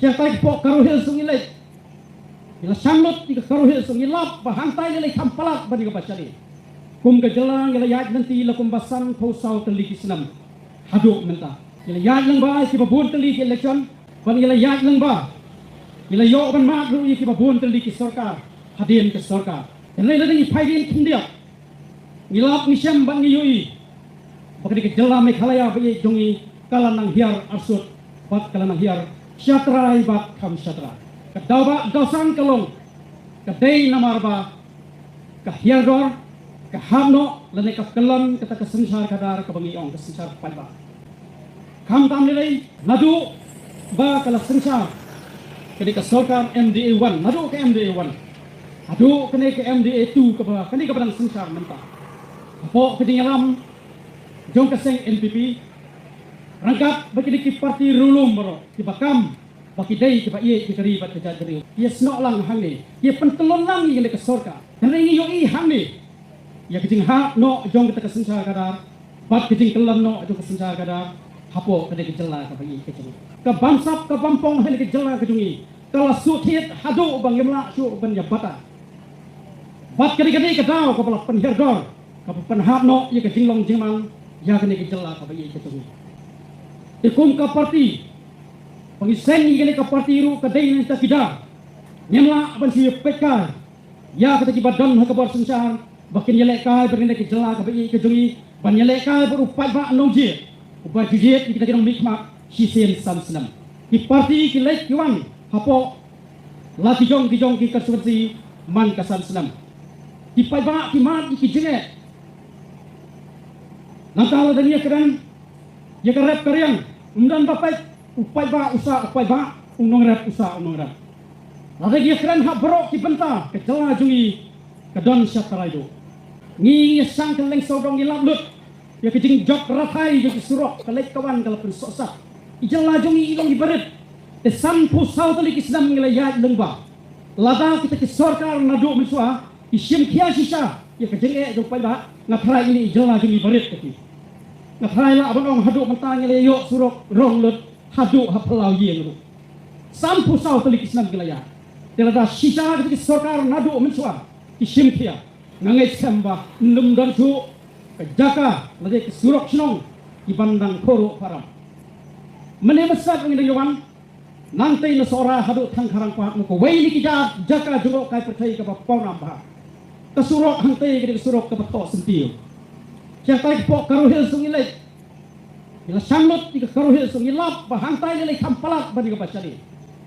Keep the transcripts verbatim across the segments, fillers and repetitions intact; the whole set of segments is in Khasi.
Ïa tai ka pok Garo Hills ngi leit, ngi la shang lut ïa ka Garo Hills, ngi lap ba hangtai ngi leit kham palat ban ïa ka ba shane. Kum ka jylla ngi la ïaid lynti la kumba san phew saw tylli ki snem haduh mynta. Ngi la ïaid lyngba ïa ki ba bun tylli ki election, ban ngi la ïaid lyngba, ngi la ïoh ban mad ruh ïa ki ba bun tylli ki sorkar hadien ka sorkar. Te lei lada ngi phai dien khyndiat, ngi lap ngi shem bad ngi ïohi ba ka dei ka jylla Meghalaya ba ïeit jong ngi ka la nang hiar arsut bad ka la nang hiar shatrai bad kham shatrai. Ka daw ba daw sang ka long, ka dei namar ba ka hiar dor, ka hap noh lane ka kyllon kata ka synshar khadar kaba ngi ong ka synshar paidbah. Khamtam lei lei naduh ba ka la synshar kane ka sorkar M D A one, naduh ka M D A one haduh kane ka M D A two kaba kane kaba dang synshar mynta. Hapoh ka jingïalam jong ka seng N P P, ryngkat bad kine ki parti riewlum baroh kiba kam ba ki dei kiba ïeit ïa ka ri bad ka jaitbynriew, ki ïasnoh lang hangne, ki ïapynkyllon lang ïa kane ka sorkar. Hynrei ngi ïohi hangne ïa ka jinghap noh jong kata ka synshar khadar bad ka jingkyllon noh jong ka synshar khadar hapoh kane ka jylla kaba ïeit ka jong ngi. Ka bamsap ka bampong ha kane ka jylla ka jong ngi ka la shu thied haduh ba ngim lah shuh ban ïa batai. Bad ka dei ka dei ka daw kaba la pynhiar dor, kaba pynhap noh ïa ka jinglong jingman ïa kane ka jylla kaba ïeit ka jong ngi. Te kum ka parti ba ngi seng ïa kane ka parti ruh ka dei na kita ki daw, ngim lah ban shu ïa peit kai ïa kita kiba don ha ka bor synshar ba kin ïalehkai bad kane ka jylla kaba ïeit ka jong ngi, ban ïalehkai bad u paidbah nongjied uba ju jied ïa kita ki nongmihkhmat shisien san snem. Ki parti ki leit ki wan hapoh la ki jong ki jong ki constituency man ka san snem. Ki paidbah ki mad ïa ki jingeh. Nangta lada ngi ïakren ïa ka rep ka riang, ym don ba peit, u paidbah u sah u paidbah, u nongrep u sah u nongrep. Lada ngi ïakren ha baroh ki bynta, ka jylla jong ngi ka don shatrai duh. Ngi, ngi shang kylleng sawdong, ngi lap lut ïa ka jingjop rathai jong ki surok, ka leit ka wan ka la pynsohsat. I jylla jong ngi i long iba rit. Te sanphew saw tylli ki snem ngi la ïaid lyngba. Lada kita ki sorkar naduh mynshuwa ki shim khia shisha ïa ka jingeh jong u paidbah, nga tharai ine i jylla jong ngi iba rit ka ti. Nga tharai lah ban ong haduh mynta ngi la ïoh surok rong lut haduh ha phyllaw ïing ruh. Sanphew saw tylli ki snem ki la ïaid. Te lada shisha kita ki sorkar naduh mynshuwa ki shim khia, nga ngeit skhem ba ym don shuh ka jaka lane ka surok shnong kiban dang khruh param. Mynne mynstep ngi dang ïa wan nangtei na Sohra haduh Thangkharang Pahad, mo kawei na ki ja-, jaka jngohkai pyrthei kaba pawnam bha. Ka surok hangtei ka dei ka surok kaba thoh syntiew. Sha tai ka pok Garo Hills ngi leit, ngi la shang lut ïa ka Garo Hills, ngi lap ba hangtai ngi leit kham palat ban ïa ka ba shane.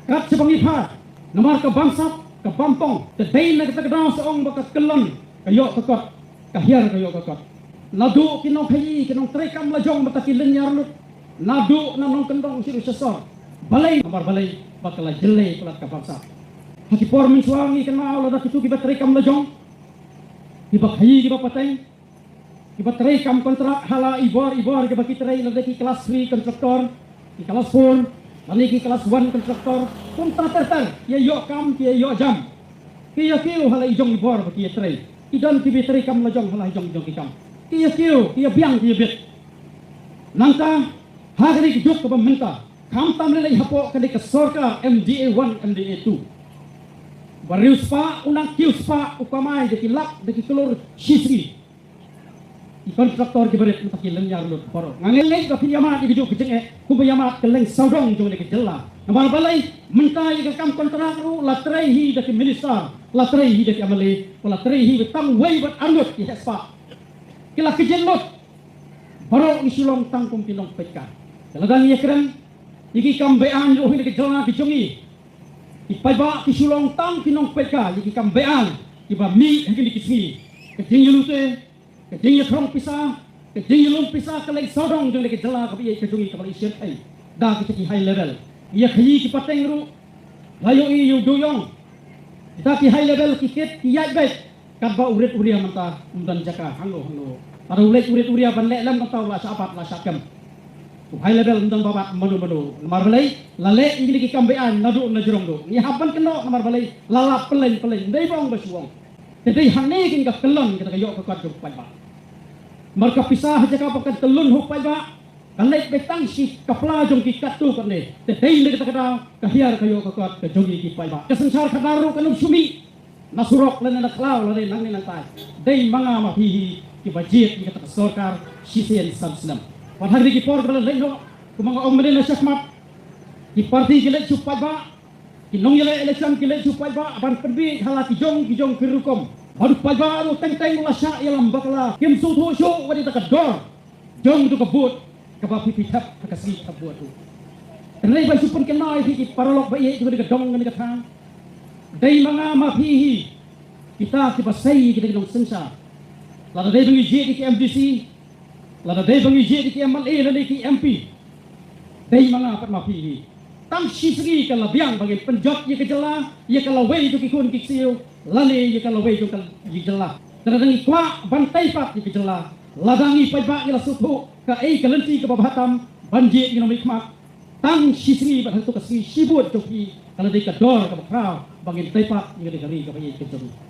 Kat shaba ngi phai, namar ka bamsap ka bampong, te dei na kata ka daw sa ong ba ka kyllon ka ïoh ka kot, ka hiar ka ïoh ka kot. Naduh ki nongkhaïi, ki nongtrei kam lajong mynta ki lynñiar lut. Naduh na nongkyndong sha ri sha sor. Balei, namar balei, ba ka la jyllei palat ka bamsap. Ha ki por mynshuwa ngi kynmaw lada kitu kiba trei kam lajong, kiba khaïi kiba pateng, kiba trei kam kontrak ha la i bor i bor kiba ki trei, lada ki class three contractor, ki class four, lane ki class one contractor, kumta ter ter, ki ïa ïoh kam, ki ïa ïoh jam. Ki ïa kiew ha la i jong i bor ba ki ïa trei. Ki don kiba trei kam lajong ha la i jong i jong ki kam. Ki ïa kiew, ki ïa biang, ki ïa bit. Nangta ha kane ka juk kaba mynta, khamtam lei lei hapoh kane ka sorkar M D A one, M D A two, ba riewspah u nang kiew spah u kamai da ki lak da ki klur shisngi. I contractor kiba rit mynta ki lynñiar lut baroh. Nga ngeit ba phin ïa mad ïa ka juk ka jingeh kumba ïa mad kylleng sawdong jong kane ka jylla. Namar balei, mynta ïa ka kam kontrak ruh la trei hi da ki minister, la trei hi da ki M L A, la trei hi tang wei bad arngut ki heh spah. Ki la kjin lut. Baroh ngi shu long tang kum ki nongpeit kai. Te lada ngi ïakren ïa ki kam be-aiñ ruh ha kane ka jylla ka jong ngi, ki paidbah ki shu long tang ki nongpeit kai ïa ki kam be-aiñ kiba mih ha kine ki sngi. Ka jingïalute, ka jingïakhrong pisa, ka jingïalum pisa kylleng sawdong jong kane ka jylla kaba ïeit ka jong ngi kaba la ïashim thei da kita ki high level. Ïa khaïi ki pateng ruh, la ïohi ïa u dewïong. Kita ki high level ki kit ki ïaid beit. Katba u rit u ria mynta um don jaka hangno hangno. Lada u leit u rit u ria ban leh lem mynta u la shah bat la shah kem. U high level um don ba bat mano mano. Namar balei, la leh ïa kine ki kam be-aiñ naduh na jrong duh. Ngi hap ban kynnoh namar balei, la lap pyllein pyllein. Dei ba ong ba shu ong. Te dei hangne kin ka kyllon kata ka ïoh ka kot jong u paidbah. Namar ka pisa ha jaka ba kan kyllon ha u paidbah, Ka leit beit tang shi kapla jong ki katto katne. Te dei na kata ka daw ka hiar ka ïoh ka kot ka jong ngi ki paidbah. Ka synshar khadar ruh kan ym shu mih na surok lane na khlaw lane nangne nangtai. Dei ma nga ma phi hi kiba jied ïa kata ka sorkar shisien san snem. Wat ha kine ki por kiba la leit noh, kumba nga ong mynne na shakhmat, ki party ki leit shu paidbah, ki nongïaleh election ki leit shu paidbah ban pynbiej ha la ki jong ki jong ki rukom. Bad u paidbah ruh teng teng u la shah ïalam bakla, kim sngewthuh shuh wat ïa kata ka dor jong kata ka vote kaba phi phi thep ha ka sngi thep vote ruh. Hynrei ban shu pynkynmaw ïa phi ki paralok ba ïeit jong kane ka dong kane ka thaiñ, dei ma nga ma phi hi kita kiba sei ïa kita ki nongsynshar. Lada dei ba ngi jied ïa ki MDC, lada dei ba ngi jied ïa ki MLA lane ki MP, dei ma nga pat ma phi hi. Tang shi sngi ka la biang ba ngin pynjot ïa ka jylla ïa ka lawei jong ki khun ki ksiew lane ïa ka lawei jong ka jylla. Te lada ngi kwah ban tei pat ïa ka jylla, lada ngi paidbah ngi la sngewthuh kaei ka lynti kaba bha tam ban jied ïa ki nongmihkhmat, tang shi sngi bad hangto ka sngi shibun jong phi ka la dei ka dor kaba khraw ba ngin tei pat ïa ka ri kaba ïeit ka jong ngi.